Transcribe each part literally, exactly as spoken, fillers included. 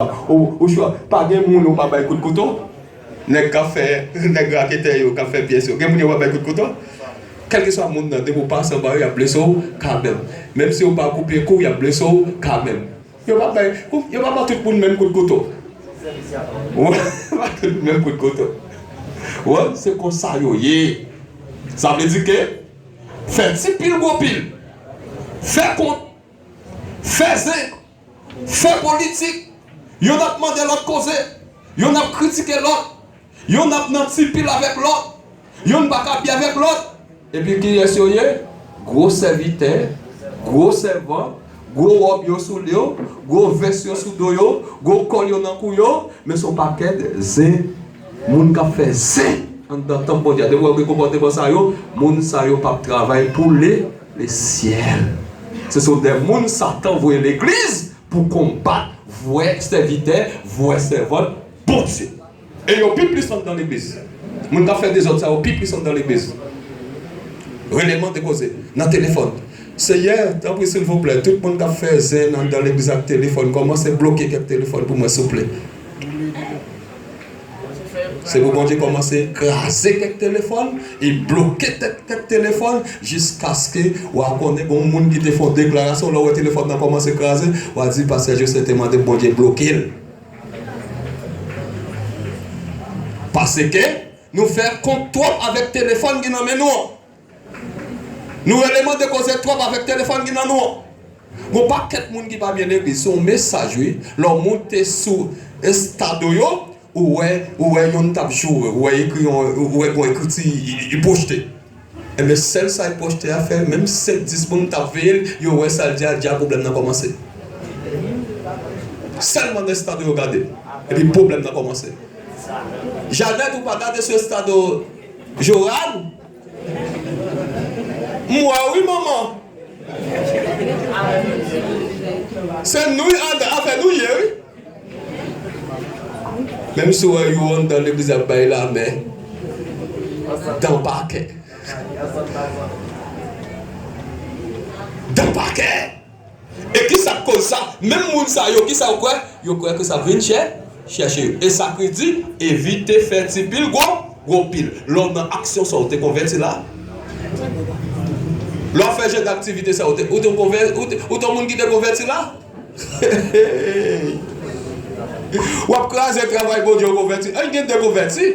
Ou, ou chwa, pa gen moun ou pa bay kout kouto. Nèg k ap fè, nèg raketè yo k ap fè pyès yo. Gen moun yo pa bay kout kouto. Kèlkeswa moun nan, depi w pase anba yo, y ap blese w kanmenm. Menm si yo pa koupe kou, y ap blese w kanmenm. Yo pa bay, yo pa ban tout moun menm kout kouto. Wè, pa tout moun menm kout kouto. Wè, se konsa yo ye. Sa vle di ke fè ti pil gwo pil. Fè kont. Fè zen. Fè politik. Youn ap mande lòt koze. Youn ap kritike lòt. Youn ap nan ti pil avèk lòt. Youn pa ka byen avèk lòt. Epi kiyès yo ye? Gwo sèvitè, gwo sèvant, gwo wòb yo sou yo, gwo vès yo sou do yo, gwo kòl yo nan kou yo, men se yon pakèt zen. Moun k ap fè zen anndan tanp Bondye a. Depi w wè gen konpòteman sa yo, moun sa yo p ap travay pou le, lesyèl. Se sou de moun Satan voye legliz pou konbat vrè sèvitè, vrè sèvant Bondye. E yo pi plis anndan legliz. Moun k ap fè dezòd sa yo pi plis anndan legliz. Rele, mande koze nan telefòn. Seyè, tanpri silvouplè, tout moun k ap fè zen anndan legliz ak telefòn, kòmanse bloke kèk telefòn pou mwen souple. Se pou Bondye kòmanse kraze kèk telefòn e bloke tèt kèk telefòn jiskaske w a konnen gen yon moun ki te fè yon deklarasyon, lè w wè telefòn nan kòmanse kraze, w a di, Pastè Jocelyn te mande Bondye bloke l. Paske nou fè kont twòp avèk telefòn ki nan men nou an. Nou rele mande koze twòp avèk telefòn ki nan nou an. Gon pakèt moun ki pa byen legliz. Se yon mesaj, wi. Lè w moute sou Insta do yo, ou wè, ou wè youn t ap joure, ou wè ekri yon, ou wè gon ekriti, i, i, i pwoste. Enben, sèl sa y pwoste a fè, menm senk, dis moun t ap veye l, yo wè sa l di a, di a pwoblèm nan kòmanse. Sèlman nan estado yo gade, epi pwoblèm nan kòmanse. Janèt, ou pa gade sou estado Jorab? M wè w wi, manman. Se nou, afè nou ye, wi. Menm si w wè yo anndan legliz ap bay lamen, dan pakè. Dan pakè. E kisa k koz sa? Menm moun sa yo, kisa yo kwè? Yo kwè ke sa ap vin chè, chèche yo. E sa ki di, evite fè ti pil gwo, gwo pil. Lè w nan aksyon sa, ou te konvèti la? Lè w fè jan daktivite sa, ou te, ou te konvè-, ou te, ou te yon moun ki te konvèti la? W ap kraze travay Bondye, w konvèti. An, gen de konvèti.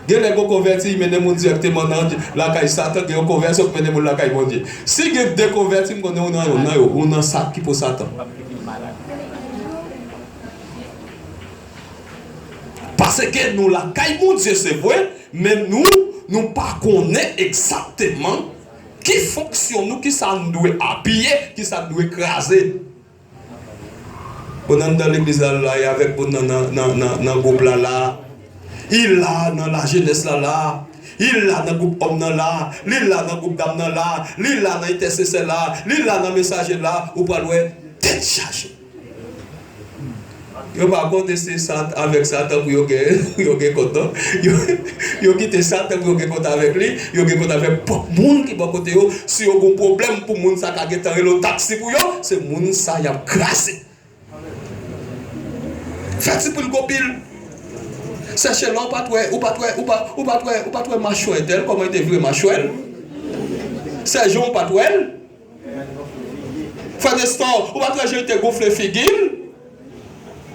Gen lè gon konvèti, mennen moun dirèkteman nan lakay Satan, gen yon konvèsyon k mennen moun lakay Bondye. Si gen de konvèti, m konnen ou nan youn nan yo, ou nan sa ki pou Satan. Paske nou lakay Bondye, se vre, men nou, nou pa konnen egzakteman ki fonksyon nou, ki sa n dwe apiye, ki sa n dwe kraze. Moun anndan legliz la la, e avèk moun nan, nan, nan, nan, nan gwoup la la. Li la nan lajenès la la. Li la nan gwoup òm nan la. Li la nan gwoup dam nan la. Li la nan entèsesè la. Li la nan mesaje la. Ou pral wè tèt chaje. Yo pa konte se sa avèk sa tankou yo gen, yo gen kont non. Yo, yo kite sa tankou yo gen kont avèk li. Yo gen kont avèk pwòp moun ki bò kote yo. Si yo gon pwoblèm pou moun sa ka gentan rele yon taksi pou yo, se moun sa y ap kraze. Fè ti pil gwo pil. Sèche la, ou pa t wè, ou pa t wè, ou pa, ou pa t wè, ou pa t wè machwè entèl, kòman li te vire machwè l? Sèjan, ou pa t wè l? Frè Nestor, ou pa t wè jan li te gonfle figi l?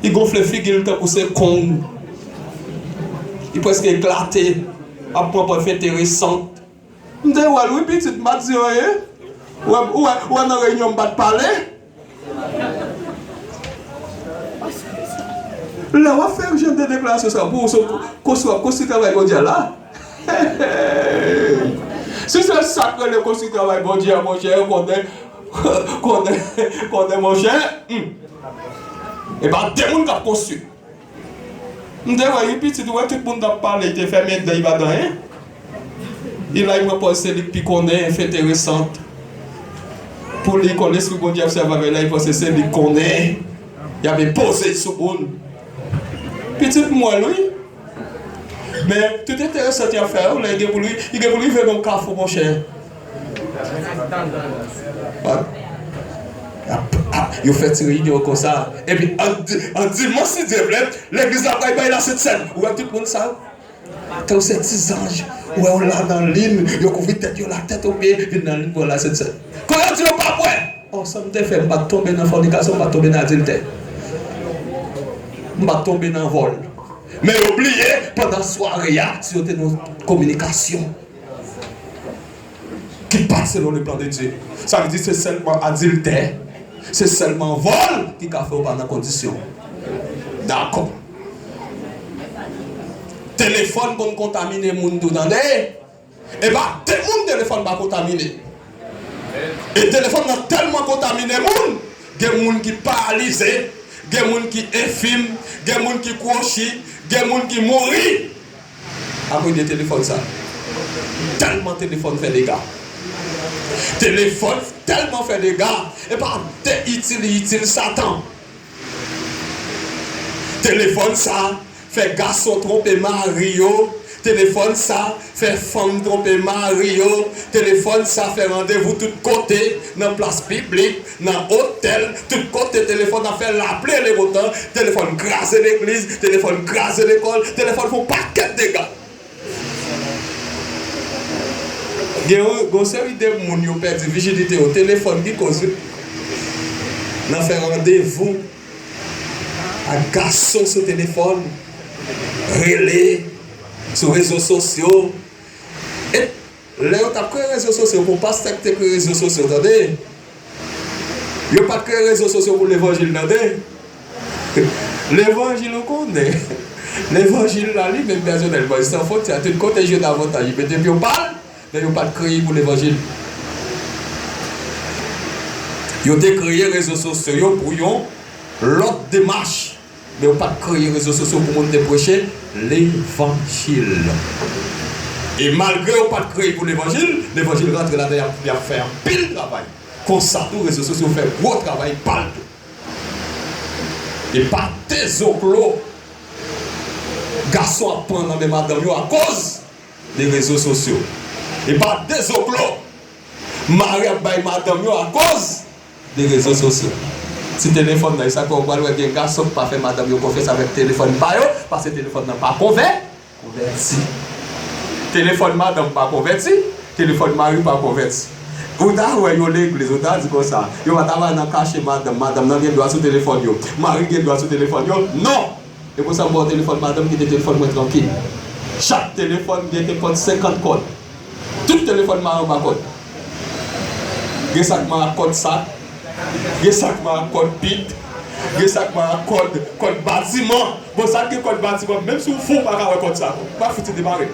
Li gonfle figi l tankou se kong. Li prèske eklate. Ap pran pòz enteresan. M te wè l wi pitit, m pa t di anyen. Ou wè, ou wè, ou wè nan reyinyon m pa t pale. Lè w ap fè jan de deklarasyon sa, pou w se konstwi, w ap konstwi travay Bondye a la. Si se sa k rele konstwi travay Bondye a, monchè, konnen, konnen, konnen, monchè, hmm. E pa de moun k ap konstwi. M te wè yon pitit, ou wè tout moun t ap pale, li te fèmen dan, li pa t anyen. Li la, li pran pòz se li k pi konnen, fè enteresan. Pou li, kon Lespri Bondye ap sèvi avè l la, li panse se li k konnen. Y ap enpoze sou moun. Pitit m wè l wi. Men, tout enteresan y ap fè a, ou la, li gen pou li, li gen pou li rive nan yon kafou, monchè. Ap, ap, ap, Yo fè ti reyinyon konsa. Epi an, an dimanch, si Dye vle, legliz la pral bay Lasentsèn. Ou wè tout moun sa yo? Tankou se ti zanj. Ou wè yo la nan lin, yo kouvri tèt yo, la tèt o pye, vin nan lin pou Lasentsèn. Kon yo di yo pa bwè. Oh, sa m te fè, m pa t tonbe nan fònikasyon, m pa t tonbe nan adiltè. M pa t tonbe nan vòl. Men yo bliye, pandan sware a, si yo te nan kominikasyon ki pa t selon le plan de Dieu. Sa vle di se sèlman adiltè, se sèlman vòl ki ka fè w pa nan kondisyon. Dakò. Telefòn konn kontamine moun tou, tande. E pa de moun telefòn pa kontamine. E telefòn nan tèlman kontamine moun, gen moun ki paralize, gen moun ki enfim, gen moun ki kwochi, gen moun ki mouri. Akoz de telefòn sa. Tèlman telefòn fè dega. Telefòn tèlman fè dega. E pa de itil, itil Satan. Telefòn sa fè gason twonpe mari yo. Telefòn sa fè fanm twonpe mari yo. Telefòn sa fè randevou tout kote, nan plas piblik, nan otèl, tout kote. Telefòn nan fè lapli e lewotan. Telefòn kraze legliz, telefòn kraze lekòl, telefòn fè yon pakèt dega. Gen yon, gen yon seri de moun yo pèdi vijinite yo, telefòn ki koz wi. Nan fè randevou ak gason sou telefòn, rele sou rezo sosyo. E lè yo t ap kreye rezo sosyo, pou pastè ki te kreye rezo sosyo, tande. Yo pa t kreye rezo sosyo pou levanjil, tande. Levanjil, ou konnen. Levanjil la, li menm pèsonèl, Levanjil San Fwontyè, tout kote jwenn avantaj, li mete pye w pa l, men yo pa t kreye pou levanjil. Yo te kreye rezo sosyo yo pou yon lòt demach. Men yo pa t kreye rezo sosyo pou moun te preche levanjil. E malgre yo pa t kreye pou levanjil, levanjil rantre ladan, y ap, y ap fè anpil travay. Konsa tou, rezo sosyo fè gwo travay pa l tou. E pa dezoklo gason ap pran nan men madanm yo akoz de rezo sosyo. E pa dezoklo mari ap bay madanm yo akoz de rezo sosyo. Ti telefòn nan, e sa fè w pral wè gen gason ki pa fè madanm yo konfyans avèk telefòn pa yo, paske telefòn nan pa konvè, konvèti. Telefòn madanm pa konvèti, telefòn mari pa konvèti. Ou ta wè yo legliz, ou ta di konsa, yo pa ta va nan kache madanm, madanm nan gen dwa sou telefòn yo, mari gen dwa sou telefòn yo. Non! E pou sa m ba w telefòn madanm, kite telefòn mwen trankil. Chak telefòn gen te kòd, senkant kòd. Tout telefòn mare yo pa kòd. Gen sa k mare ak kòd sak, gen sa k mare ak kòd pit, gen sa k mare ak kòd, kòd batiman. Bon, sa k gen kòd batiman, menm si w fou, w pa ka wè kòd sa. Ou pa fouti demare.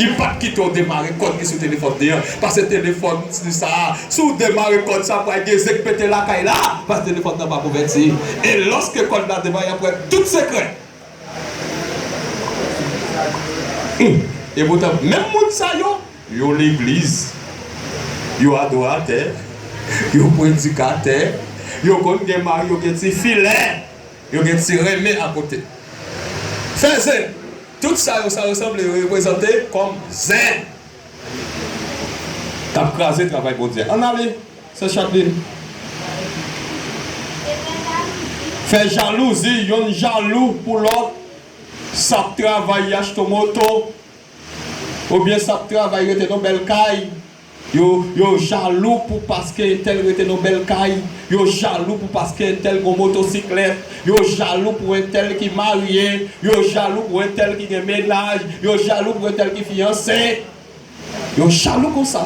Li pa t kite w demare kòd ki sou telefòn li an. Paske telefòn sa, si w demare kòd sa, pral gen zen k pete lakay la. Paske telefòn nan pa konvèti. E lòske kòd la demare, y ap wè tout sekrè. Hmm. E poutan, menm moun sa yo, yo legliz, yo adoratè, yo predikatè, yo konn gen mari, yo gen ti filè, yo gen ti renmen akote. Fè zen. Tout sa yo, sa yo sanble, yo reprezante kòm zen k ap kraze travay Bondye. Ann ale. Sè Chaplin. Fè jalouzi, yonn jalou pou lòt. Sa ap travay, y achte yon moto. Oubyen sa ap travay, rete nan bèl kay. Yo, yo jalou pou paske entèl rete nan bèl kay. Yo jalou pou paske entèl gon motosiklèt. Yo jalou pou entèl ki marye. Yo jalou pou entèl ki gen mennaj. Yo jalou pou entèl ki fiyanse. Yo jalou konsa.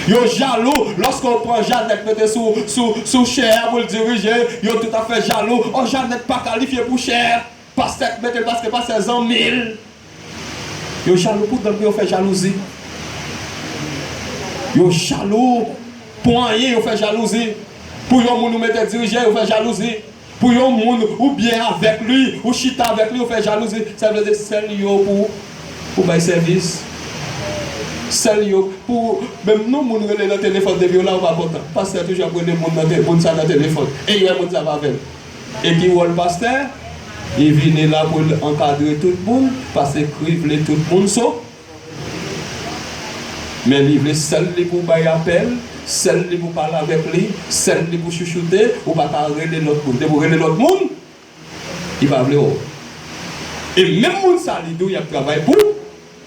Yo jalou lòske w pran Janèt mete sou, sou, sou chè a pou l dirije, yo tout ap fè jalou. Oh, Janèt pa kalifye pou chè a. Pastè k mete l paske pastè zanmi l. Yo jalou pou dòt, yo fè jalouzi. Yo jalou pou anyen, yo fè jalouzi. Pou yon moun ou mete dirije, yo fè jalouzi. Pou yon moun ou byen avèk li, ou chita avèk li, ou fè jalouzi. Sa vle di sèl yo pou, pou bay sèvis. Sèl yo pou, menm non moun rele nan telefòn depi yo la, ou pa kontan. Pastè toujou ap rele moun nan te-, moun sa nan telefòn. E yo wè moun sa pa avè l. E ki wòl pastè? Li vini la pou l ankadre tout moun, paske li vle tout moun sove. Men li vle sèl li pou bay apèl, Sèl li pou pale avèk li, sèl li pou chouchoute, ou pa ka rele lòt moun. Depi w rele lòt moun, li pa vle wè w. E menm moun sa li di w y ap travay pou,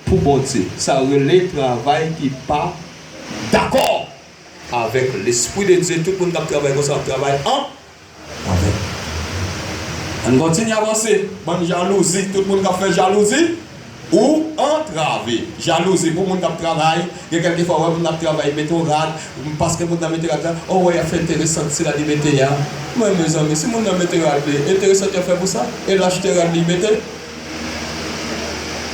pou Bondye. Sa rele travay ki pa dakò avèk Lespri de Dye. Tout moun k ap travay konsa ap travay an Amèn. Ann kontinye avanse. Bann jalouzi, tout moun k ap fè jalouzi, ou antrave. Jalouzi pou moun k ap travay. Gen kèlkefwa, w wè moun ap travay, mete yon rad, paske moun nan mete rad la, o, w wè, y ap fè enteresan ti rad li mete a. Mwen, mezanmi, si moun nan mete rad li, enteresan y ap fè pou sa? E l achte rad li mete?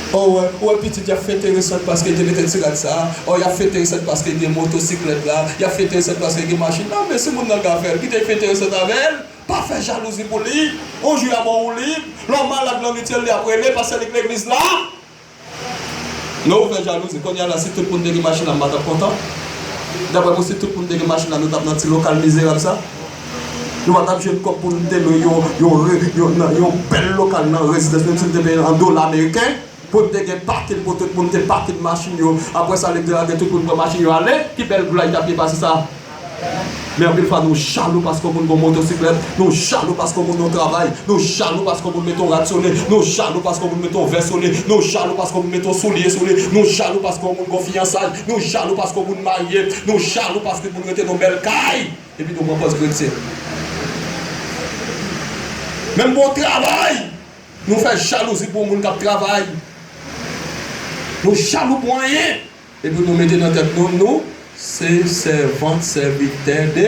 O, w wè, w wè pitit y ap fè enteresan paske te mete ti rad sa. O, y ap fè enteresan paske gen motosiklèt la. Y ap fè enteresan paske gen machin la. Men si moun nan ka fè l, kite l fè enteresan avè l. Pa fè jalouzi pou li. On jou y a ba w lib. Lè w malad, lè w itil, li ap rele, pastè li k legliz la. Non, ou fè jalouzi. Kounye a la, si tout moun te gen machin la, m pa t ap kontan. Daprè mwen, si tout moun te gen machin la, nou t ap nan ti lokal mizerab sa. Nou pa t ap jwenn kòb pou nou te lwe yon, yon, re- yon, nan- yon bèl lokal nan rezidans, menm si nou te peye an dola ameriken. Pou n te gen pakin, pou tout moun te pakin machin yo. Apre sa, lè m te lage, tout moun pran machin yo ale. Ki bèl glwa li t ap ye pase sa? Men anpil fwa, nou jalou paske yon moun gen yon motosiklèt. Nou jalou paske yon moun gen yon travay. Nou jalou paske yon moun mete yon rad sou li. Nou jalou paske yon moun mete yon vès sou li. Nou jalou paske yon moun mete yon soulye sou li. Nou jalou paske yon moun gen yon fiyansay. Nou jalou paske yon moun marye. Nou jalou paske yon moun rete nan yon bèl kay. Epi nou pran pòz kretyen. Menm bon travay. Nou fè jalouzi pou yon moun k ap travay. Nou jalou pou anyen. Epi nou mete nan tèt nou, nou se sèvant, sèvitè de,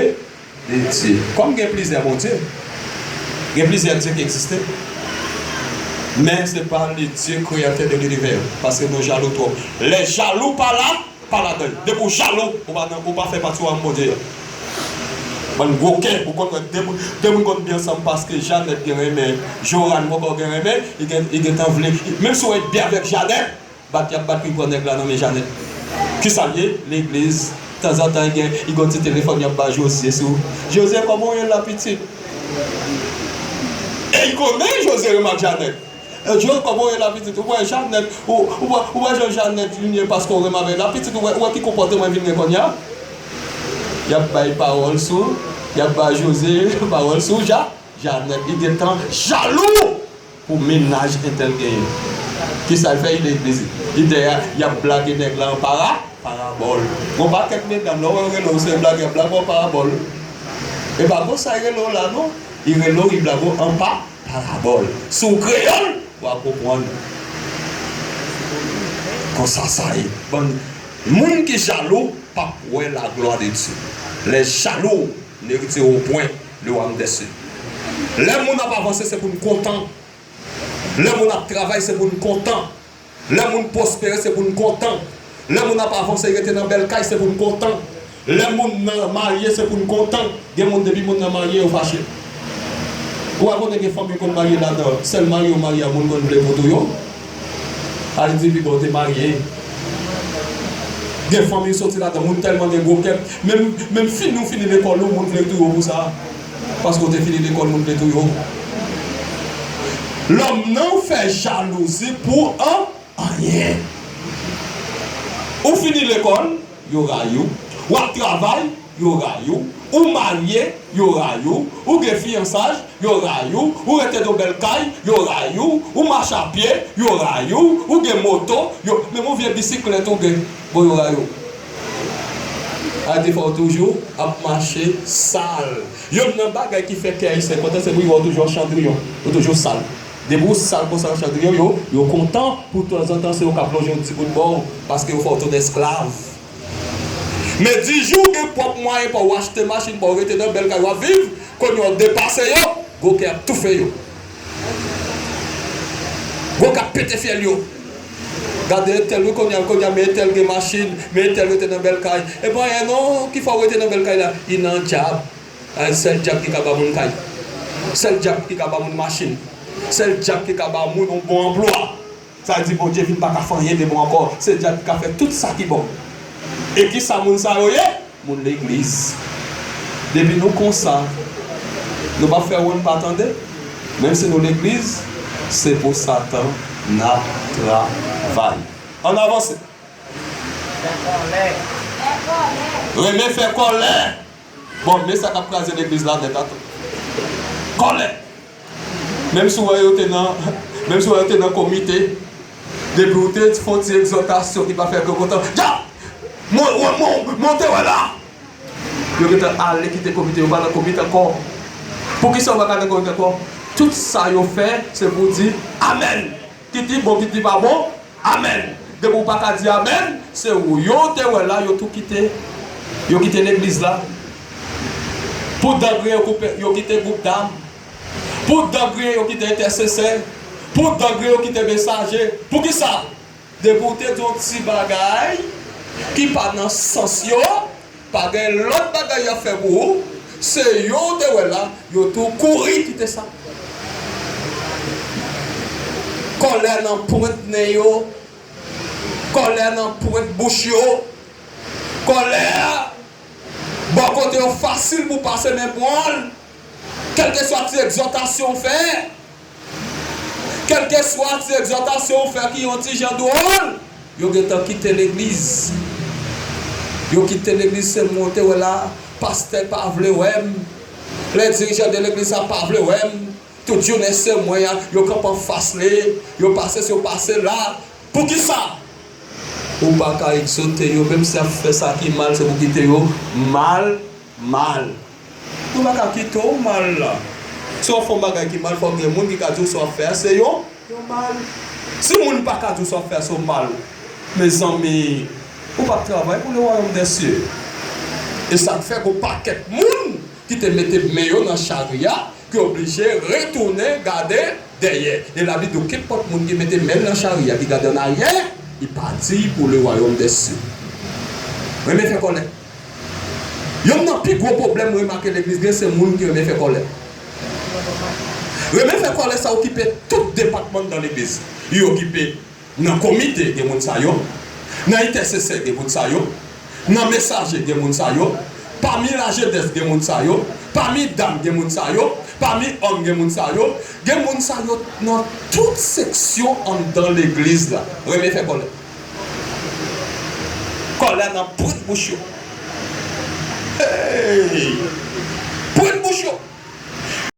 de Dye. Kòm gen plizyè Bondye, gen plizyè Dye ki egziste, men se pa le Dye kreyatè de linivè, paske nou jalou twòp. Lè jalou pa la, pa ladan l. Depi w jalou, ou pa nan, ou pa fè pati wayòm Bondye a. Bann gwo kè, ou konn wè de moun, de moun konn byen ansanm paske Janèt gen renmen, Joran poko gen renmen, li gen, li gentan vle, menm si w ret byen avèk Janèt, bat y ap bat pou y pran nèg la nan men Janèt. Kisa l ye? Legliz. Tanzantan, li gen, li gen yon ti telefòn y ap ba Jozye sou. Jozye, kòman w ye la, pitit? E l konnen Jozye renmen ak Janèt. E, Jozye, kòman w ye la, pitit? Ou wè Janèt, ou, ou wè, ou wè jan Janèt vin ye paske w renmen avè l la, pitit, ou wè, ou wè ki konpòteman l vin gen kounye a? Y ap bay pawòl sou, y ap ba Jozye pawòl sou Ja, Janèt. Li gentan jalou pou mennaj entèl genyen. Kisa l fè? Li legliz. Li dèyè, y ap blage nèg la an para, parabòl. Gon pakèt medam, lè w wè yo rele w, se blage, y ap blage w an parabòl. E pa konsa y rele w la, non. Li rele w, li blage w an pa, parabòl. Si w kreyòl, w a konprann. Konsa sa ye. Bann moun ki jalou p ap wè laglwa de Dye. Les jaloux ne retireront point le royaume des cieux. Lè moun ap avanse, se pou n kontan. Lè moun ap travay, se pou n kontan. Lè moun pwospere, se pou n kontan. Lè moun ap avanse, rete nan bèl kay, se pou n kontan. Lè moun nan marye, se pou n kontan. Gen moun, depi moun nan marye, yo fache. Ou pa konnen gen fanmi konn marye ladan, sèl marye yo marye a, moun konn vle pou touye w. Al di pi bon, te marye. Gen fanmi soti ladan, moun tèlman gen gwo kè, menm, menm fini ou fini lekòl ou, moun vle touye w pou sa. Paske w te fini lekòl, moun vle touye w. Lòm nan fè jalouzi pou an, anyen. Ou fini lekòl, yo rayi w. W ap travay, yo rayi w. Ou marye, yo rayi w. Ou gen fiyansaj, yo rayi w. Ou rete nan bèl kay, yo rayi w. Ou mache a pye, yo rayi w. Ou gen moto, yo, menm yon vye bisiklèt ou gen, bon, yo rayi w. A defwa w toujou ap mache sal. Youn nan bagay ki fè kè ayisyen kontan, se pou yo wè w toujou an chandriyon, ou toujou sal. Depi w sal konsa an chandriyon, yo, yo kontan, pou tanzantan se yo k ap lonje yon ti goud ba w, paske yo fè w tounen esklav. Men di jou w gen pwòp mwayen pa w, w achte machin pa w, w rete nan bèl kay w ap viv, kounye a w depase yo, gwo kè ap toufe yo. Gwo kè ap pete fyèl yo. Gade entèl wi, kounye a, kounye a, men entèl gen machin, men entèl rete nan bèl kay. E pa anyen non, ki fè w rete nan bèl kay la? Li nan dyab. Ay, sèl dyab ki ka ba moun kay. Sèl dyab ki ka ba moun machin. Sèl dyab ki ka ba moun yon bon anplwa. Sa vle di Bondye vin pa ka fè anyen de bon ankò. Se dyab ki ka fè tout sa ki bon. E kisa moun sa yo ye? Moun legliz. Depi nou konsa, nou p ap fè wonn pa tande. Menm si nou legliz, se pou Satan n ap travay. Ann avanse. Renmen fè kòlè. Bon, men sa k ap kraze legliz la nèt atò. Kòlè. Menm si w wè yo te nan, menm si w wè yo te nan komite, depi w te fè yon ti egzòtasyon ki pa fè kè w kontan, djab! Mwen, mwen, mwen, mwen te wè la! Yo gentan ale kite komite, yo pa nan komite ankò. Poukisa yo pa ka nan komite ankò? Tout sa yo fè, se pou di amèn. Kit li bon, kit li pa bon, amèn. Depi w pa ka di amèn, se ou yo te wè la, yo tou kite. Yo kite legliz la. Pou dan griyen yo koupe, yo kite gwoup dam. Pou dan griyen yo kite entèsesè. Pou dan griyen yo kite mesaje. Poukisa? Depi w te di yon ti bagay ki pa nan sans yo, pa gen lòt bagay y ap fè pou ou, se yo w te wè la, yo tou kouri kite sa. Kòlè nan pwent nen yo, kòlè nan pwent bouch yo, kòlè a bò kote yo fasil pou pase men pran l, kèlkeswa ti egzòtasyon w fè, kèlkeswa ti egzòtasyon w fè ki yon ti jan dwòl, yo gentan kite legliz. Yo kite legliz, se mwen w te wè la, pastè pa vle wè m. Lè dirijan de legliz sa pa vle wè m, tout jounen se mwen a, yo kanpe anfas li, yo pase si yo pase la. Poukisa? Ou pa ka egzòte yo, menm si y ap fè sa ki mal, se pou kite yo mal, mal. Yo pa ka kite w mal la. Si w ap fè yon bagay ki mal, fòk gen moun ki ka di w sa w ap fè a se yon, yon mal. Si moun pa ka di w sa w ap fè a se yon mal, mezanmi, ou p ap travay pou le wayòm dè sye. E sa k fè gon pakèt moun ki te mete men yo nan chari a, ki oblije retounen gade dèyè. E Labib di w, kenpòt moun ki mete men l nan chari a, ki gade ann aryè, li pa diy pou le wayòm dè sye. Renmen fè kòlè. Yonn nan pi gwo pwoblèm m remake legliz gen, se moun ki renmen fè kòlè. Renmen fè kòlè sa okipe tout depatman nan legliz. Li okipe nan komite, gen moun sa yo. Nan entèsesè, gen moun sa yo. Nan mesaje, gen moun sa yo. Pami lajenès, gen moun sa yo. Pami dam, gen moun sa yo. Pami òm, gen moun sa yo. Gen moun sa yo nan tout seksyon anndan legliz la. Renmen fè kòlè. Kòlè nan pwent bouch yo. Hey! Pwent bouch yo.